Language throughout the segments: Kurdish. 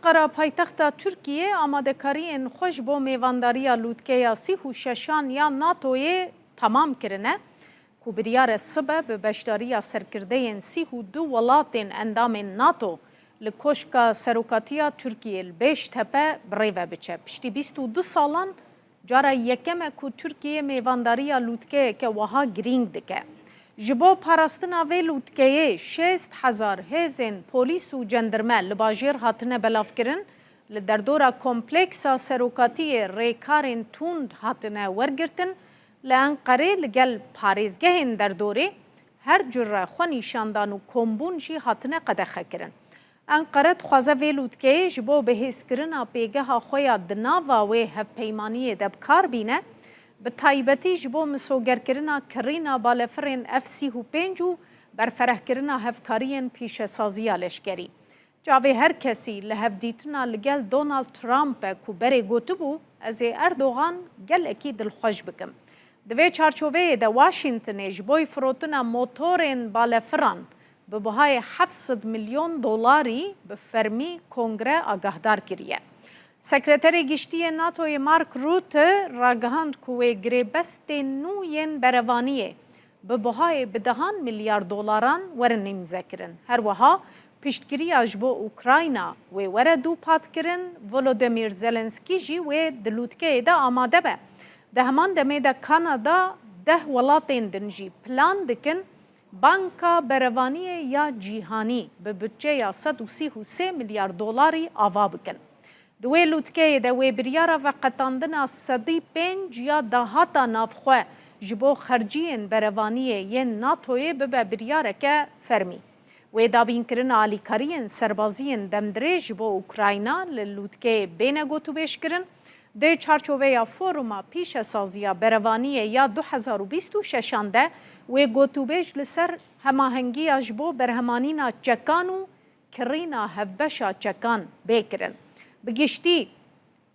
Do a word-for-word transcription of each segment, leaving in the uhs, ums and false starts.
Ankara paytexta Tirkiyê amadekariyên xwe ji bo mêvandariya lûtkeya sîh û şeşan ya NATOyê temam kirine, ku biryar e sibe bi beşdariya serkirdeyên sîh û du welatên endamên NATO li Koşka Serokatiya Tirkiyê li Bêştepe bi rê ve biçe. Piştî bîst û du salan cara yekem e ku Tirkiye mêvandariya lûtkeyeke wiha girîng dike. Ji bo parastina vê lûtkeyê şêst hezar hêzên polîs û cendirme li bajêr hatine belavkirin, li derdora kompleksa serokatiyê rêkarên tund hatine wergirtin, li Enqerê li gel parêzgehên derdorê her cure xwenîşandan û kombûn jî hatine qedexekirin. Enqere dixwaze vê lûtkeyê ji bo bihêzkirina pêgeha xwe ya di nava wê hevpeymaniyê de bi kar bîne, bi taybetî ji bo misogerkirina kirîna balefirên F sîh û pênc û berferehkirina hevkariyên pîşesaziya leşkerî. Çavê her kesî li hevdîtina li gel Donald Trump e ku berê gotibû, "Ez ê Erdogan gelekî dilxweş bikim." Di vê çarçoveyê de Washingtonê ji bo firotina motorên balefiran bi bihayê heft sed milyon dolarî bi fermî kongre agahdar kiriye. Sekreterê Giştî yê NATOyê Mark Rutte ragihand ku wê girêbestên nû yên berevaniyê bi bihayê bi dehan milyar dolaran werin îmzekirin. Her wiha piştgiriya ji bo Ukrayna wê were dûpatkirin, Volodymyr Zelenskî jî wê di lûtkeyê de amade be. Di heman demê de Kanada deh welatên din jî plan dikin Banka Berevaniyê ya Cîhanî bi budceya sed û sî û sê milyar dolarî ava bikin. Di wê lûtkeyê de wê biryara veqetandina sedî pênc ya dahata navxwe ji bo xerciyên berevaniyê yên NATOyê bibe biryareke fermî. Wê dabînkirina alîkariyên serbaziyên demdirêj ji bo Ukrayna li lûtkeyê bêne gotûbêjkirin. Di çarçoveya Foruma Pîşesaziya Berevaniyê ya du hezar û bîst û şeşan de wê gotûbêj li ser hemahengiya ji bo berhemanîna çekan û kirîna hevbeşa çekan bê kirin. Bi giştî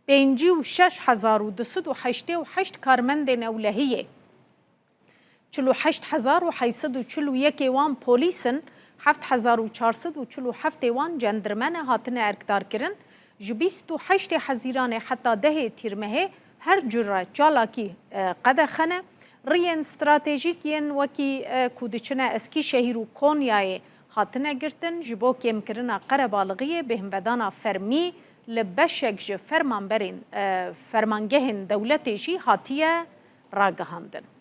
pêncî û şeş hezar û du sed û heştê û heşt karmendên ewlehiyê, çil û heşt hezar û heyt sed û çil û yekê wan polîs in, heft hezar û çar sed û çil û heftê wan cendirme ne hatine erkdarkirin. Ji bîst û heştê Hezîranê heta dehê Tîrmehê her cure çalakî, e, qedexe ne. Riyên stratejîk yên wekî, e, ku diçine Eskîşehîr û Konyayê hatine girtin, ji bo kêmkirina qerebalixiyê bêhnvedana fermî li beşek ji fermanberên, e, fermangehên dewletê jî hatiye ragihandin.